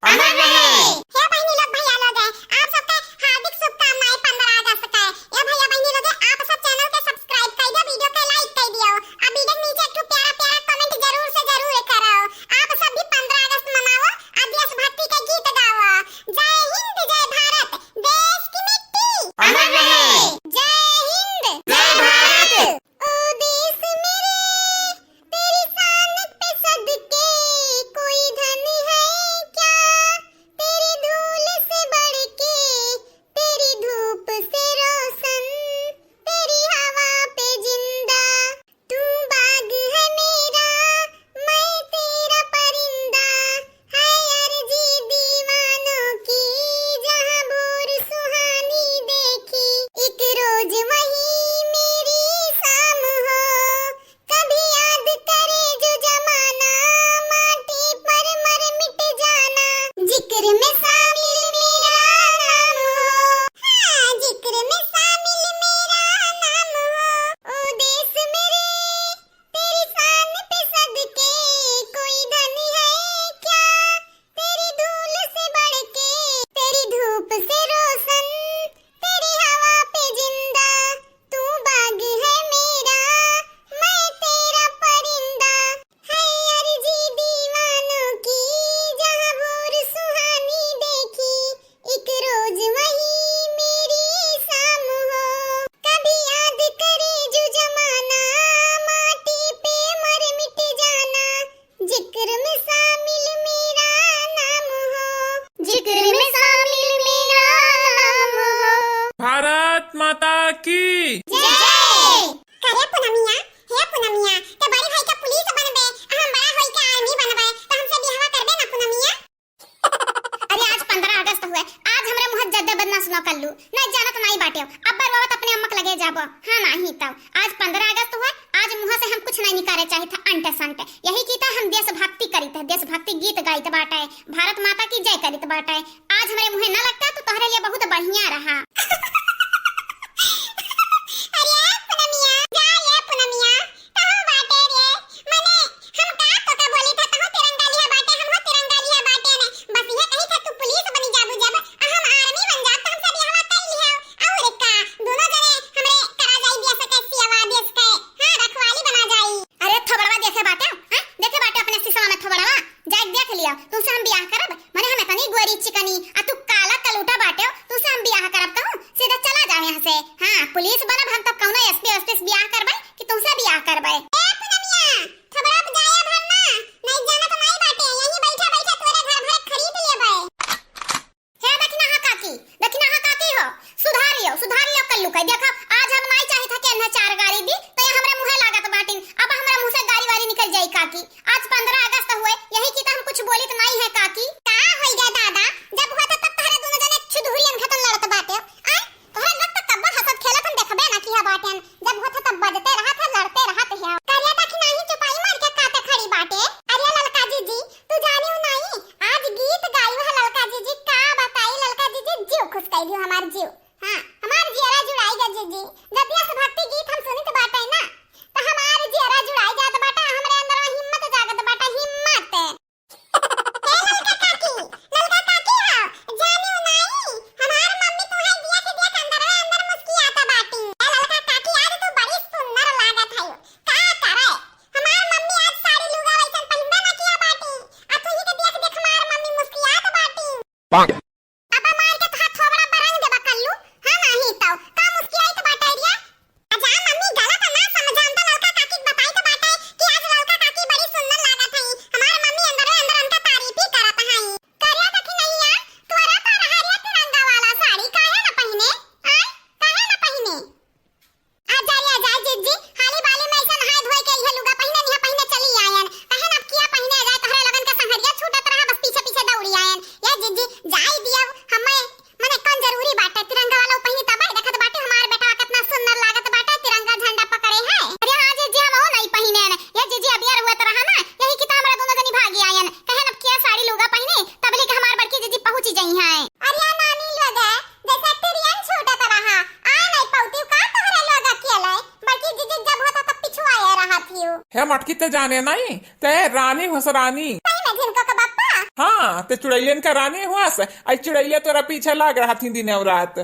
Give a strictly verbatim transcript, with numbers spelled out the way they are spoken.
अमर रहे। हे बहिनी लोग, भैया लोग, आप सबके हार्दिक शुभकामनाएं पंद्रह अगस्त के। ए भैया बहिनी लोग, आप सब channel के subscribe कर दियो, video के like कर दियो, आ video के नीचे एक ठो प्यारा प्यारा comment जरूर से जरूर करो। आप सब भी पंद्रह अगस्त मनाओ, आ देशभक्ति के गीत गाओ। जय हिंद, जय भारत, देश की मिट्टी अमर रहे। जय हिंद, जय भारत। ओ देश मेरे, तेरी शान पे सदके, कोई धन है क्या तेरी धूल से बढ़ के, तेरी धूप से रोशन, तेरी हवा पे जिंदा। तू बाग है मेरा, मैं तेरा परिंदा, है अर्जी दीवानों की, जहाँ भोर सुहानी देखी। एक रोज वही मेरी शाम हो, कभी याद करे जो जमाना, माटी पर मर मिट जाना। जिक्र में शामिल मेरा नाम हो, हाँ, जिक्र में शामिल मेरा नाम हो। ओ देश मेरे, तेरी शान पे सदके, कोई धन है क्या तेरी धूल से बढ़ के, तेरी धूप से रोशन, तेरी हवा पे जिंदा। तू बाग है मेरा, मैं तेरा परिंदा, है अर्जी दीवानों की, जहाँ भोर सुहानी देखी। एक रोज वही मेरी शाम हो, कभी याद करे जो जमाना, माटी पे मर मिट जाना। जिक्र में शामिल मेरा नाम हो, जिक्र में शामिल मेरा नाम हो। भारत माता की जय। करे पुनमिया, हे पुनमिया, ते बड़ी होई के पुलिस बनबे, आ हम बड़ा होई के आर्मी बनबे, त हमसे बियाहवा करबे ना पुनमिया? अरे आज पंद्रह अगस्त हुए, आज हमरे मुँह ज्यादा बदनाम सुनो कल्लू, नहीं जानत नहीं बाटे, अब रोवत अपने अम्मा के लगे जाबो। हाँ नहीं तब आज पंद्रह अगस्त हुए, आज मुँह से हम कुछ नहीं निकारे चाहित है अंट संट, यही की त हम देशभक्ति करित है, देशभक्ति गीत गाइत बाटे, भारत माता की जय करित बाटे। आज हमरे मुँहे ना लगता तो तोहरे लिए बहुत बढ़िया रहा। अरे पुनमिया, जा ये पुनमिया, कहाँ बाटे रे? मने हम का तोका बोली था, तहूँ तिरंगा लिहा बाटे, हमहूँ तिरंगा लिहा बाटे ने। बस इहे कही था तू पुलिस बनी जाबू जब, आ हम आर्मी बन जाब, त हमसे बियाहवा कर लिहा। और का, दोनों जने हमरे करा जाई देश के सेवा, देश के, हाँ, रखवाली बना जाई। अरे थोबड़वा देखे बाटे, हाँ? देखे बाटे अपने शीशवा में थोबड़वा? जाके देख लियो, तुमसे हम बियाह करब? मने हम इतनी गोरी चिकनी, आ तू काला कलूटा बाटे, तुमसे हम बियाह करब कहूँ? सीधा चला जाओ यहाँ से। हाँ, पुलिस बनब हम तब कौनो एसपी वेसपी से बियाह करबे कि तुमसे बियाह करबे? ए पुनमिया, थोबड़ा जाए भर ना, नहीं जाना तो नहीं बाटे, यहीं बैठा बैठा तोरे घर भर खरीद लेबे। हे दखिनहा काकी, दखिनहा काकी हो, सुधार लियो, सुधार लियो कल्लू के। देखो, आज हम नाई चाहित है कि इन्हें चार गारी दी, तो ये हमरे मुँहे लागत बाटिन। अब हमरे मुँह से गारी वारी निकल जाई काकी। आज पंद्रह अगस्त हुए, यही की तो हम कुछ बोलित नाई है काकी। का होई गया दादा, जब हुआ था तब तहरे दोनों जने छुधुरियन खतन लड़त बाटे। आय, तोहरे लोग तो कब्बो हंसत खेलत हम देखबे ना किया बाटेन। जब होत है तब बजते रहत है, लड़ते रहत है। करिया दखिनही चुपाई मार के काते खड़ी बाटे। अरे ललका जीजी, तू जानियो नाई, आज गीत गाई है ललका जीजी, का बताई ललका जीजी, जीव खुश कई दियो हमार जीव। हाँ, हमार जियरा जुड़ाई गया जीजी। जब देशभक्ति गीत हम सुनित बाटे ना, तो हमार जियरा जुड़ाई जात बाटे, हमरे अंदर में हिम्मत जागत बाटे, हिम्मत। ए ललका काकी, ललका काकी हो, जानियो नाई, हमार मम्मी तुम्हारे देख देख अंदर में अंदर मुस्कियात बाटी। ए ललका काकी, आज तू बड़ी सुंदर लागत है। का करे, हमार मम्मी आज साड़ी लुगा वैसन पहिनबे ना किया बाटी, आ तू ही के देख देख हमार मम्मी मुस्कियात बाटी। अब मार के तोहार थोबड़ा बरंग देबा कल्लू। हाँ नाही तो का मुस्कियाइत बाटे रिया? आ जा मम्मी, गलत ना समझान तो ललका काकी के बताइत बाटे कि आज ललका काकी बड़ी सुंदर लागत हई। हमार मम्मी अंदरे अंदर उनका तारीफ ही करत हई। करिया दखिनहिया, तोरा तो रहा रिया तिरंगा वाला साड़ी, काहे ना पहिने? आय, काहे ना पहिने? आ जा रे, आ जा जिज्जी, हाली बाली में ऐसा नहाए धोए के इहे लुगा पहिने, निहा पहिने चली आयन। कहे ना अब किया पहिने आ जाए, तोहरे लगन के संघरिया छूटत रहा, बस पीछे पीछे दौड़ी आयन। ये जिज्जी, जाई दिया, हमें मने कौन जरूरी बाटे तिरंगा वाला पहिनी तब देखत बाटे हमार बेटा कितना सुंदर लागत बाटे, तिरंगा झंडा पकड़े है। अरे हाँ जिज्जी, हम वो नहीं पहिने न। ये जिज्जी, अब यार हुआ तो रहा ना, यही की तो हमरा दोनों जनी भागी आयन। कहे ना अब किया साड़ी लुगा पहिने, तब लेके हमार बड़की जिज्जी पहुँची जाई है। अरे नानी लोग, जैसे ट्रेन छूटत रहा, आ नहीं पौती का तोहरे लोग अकेले, बड़की जिज्जी जब होता तब पिछुआए रहत हियो। हे मटकी, ते जाने नहीं, ते रानी होस रानी। सही में झिनको के बप्पा, हाँ, ते चुड़ैलियन का रानी हुआ से, आई चुड़ैलिया तोरा पीछे लाग रहा थी दिन और रात।